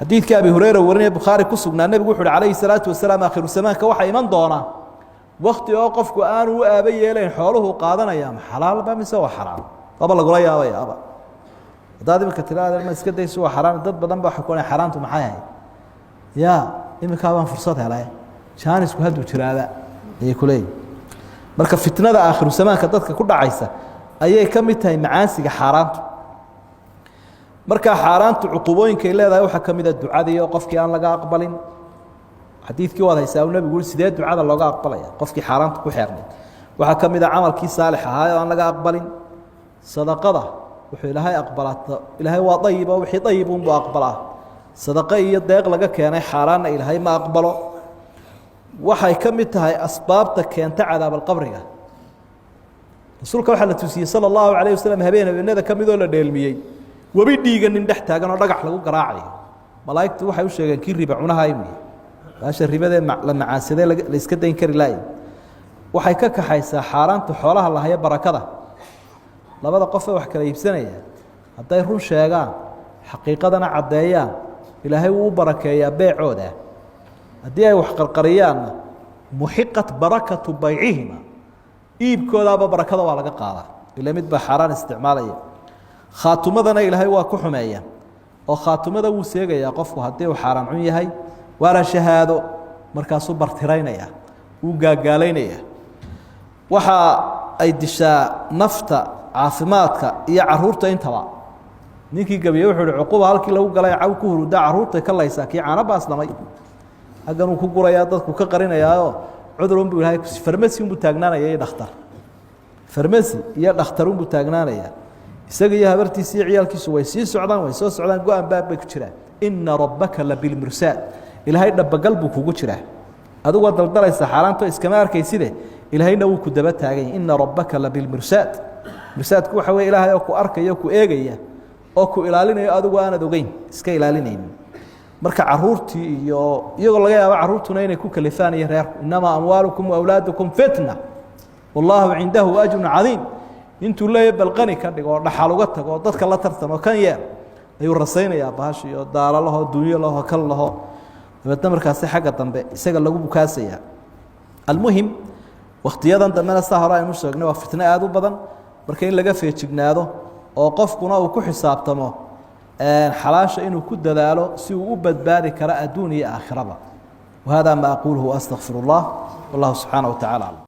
Xadiidkii Abi Hureyra warinaya, Bukhaari ku sugnaa, nebigu wuxu uhi calayhi salaatu wasalaam: aakhiru zamaanka waxaa iman doona wakti oo qofku aanu u aaba yeelayn xooluhu qaadanaya ma xalaalba mise waa xaraam. Waaba lagula yaabayaaba haddaad iminka tiraada ma iska dayso, waa xaraam. Dad badan ba waxay ku odhan: xaaraantu maxay ahayd? Ya iminkaa baan fursad helay, jaanisku hadduu jiraaba, ayay ku leeyihin. Marka fitnada aakhiru zamaanka dadka ku dhacaysa ayay ka mid tahay macaansiga xaaraantu. Markaa xaaraantu cuqubooyinkay leedahay waxaa ka mida ducadii oo qofkii aan laga aqbalin. Xadiidkii waad haysaa uu nebigu uri: sidee ducada looga aqbalaya qofkii xaaraanta ku xeernayd? Waxaa ka mid a camalkii saalix ahaa oo aan laga aqbalin. Sadaqada wuxuu Ilaahay aqbalaa, Ilaahay waa dayib oo wixii dayib unbuu aqbalaa. Sadaqo iyo deeq laga keenay xaaraanna Ilaahay ma aqbalo. Waxay ka mid tahay asbaabta keenta cadaabalqabriga. Rasuulka waxaa la tusiyey sala allahu calayh wasalam habeen habeenada ka midoo la dheelmiyey webi dhiiga nin dhex taagan oo dhagax lagu garaacayo. Malaa'igtu waxay u sheegeen kii riba cunaha inuu yahay, baasha ribadee la macaansadee la iska dayn kari laaya. Waxay ka kaxaysaa xaaraanta xoolaha la hayo barakada. Labada qofee wax kala iibsanaya hadday run sheegaan, xaqiiqadana caddeeyaan, Ilaahay wuu u barakeeyaa beecooda. Haddii ay wax qarqariyaanna, muxiqat barakatu baycihima, iibkoodaaba barakada waa laga qaadaa, ila mid baa xaaraan isticmaalaya. Khaatumadana Ilaahay waa ku xumeeya oo khaatumada wuu seegayaa qofku haddii uu xaaraan cun yahay, waana shahaado markaasuu bartiraynaya, wuu gaagaalaynaya. Waxa ay dishaa nafta, caafimaadka iyo caruurta intaba. Ninkii gabiye wuxuu uhi: cuquba halkii lagu galay caw ku hurudaa, carruurtay ka laysaa kii caano baaslamay. Xaggan uu ku gurayaa, dadku ka qarinayaaoo cudur unbuu ilahay, farmasi unbuu taagnaanaya iyo dhakhtar, farmasi iyo dhakhtar unbuu taagnaanaya. Isaga iyo habartiisi iyo ciyaalkiisu way sii socdaan, way soo socdaan, go-an baab bay ku jiraan. Ina rabbaka labilmursaad. Ilaahay dhabagal buu kugu jiraa. Adigoo daldalaysa xaaraanto iskama arkayside, Ilaahayna wuu ku daba taaganya. Ina rabbaka labilmursaad. Mursaadku waxa wey Ilaahay oo ku arkaya, ku eegaya oo ku ilaalinayo, adigu aanad ogeyn, iska ilaalinaynin. Marka caruurtii iyo iyagoo laga yaabo carruurtuna inay ku kalifaan iyo reerku. Inamaa amwaalukum waawlaadukum fitna wallaahu cindahu ajrun cadiim. Intuu leeya balqani ka dhigo oo dhaxal uga tago oo dadka la tartamo kan yeel, ayuu rasaynayaa bahashi oo daalo laho, dunyo laho, kan laho. Dabeedna markaasi xagga dambe isaga lagu bukaasayaa. Almuhim, wakhtiyadan dambena saa hore aynu sheegnay waa fitno aada u badan. Marka in laga feejignaado oo qofkuna uu ku xisaabtamo xalaasha inuu ku dadaalo si uu u badbaadi karo adduun iyo aakhiraba. Wahada ma aquluhu astaqfir اllah. Wallahu subxaanaه wa tacala aclam.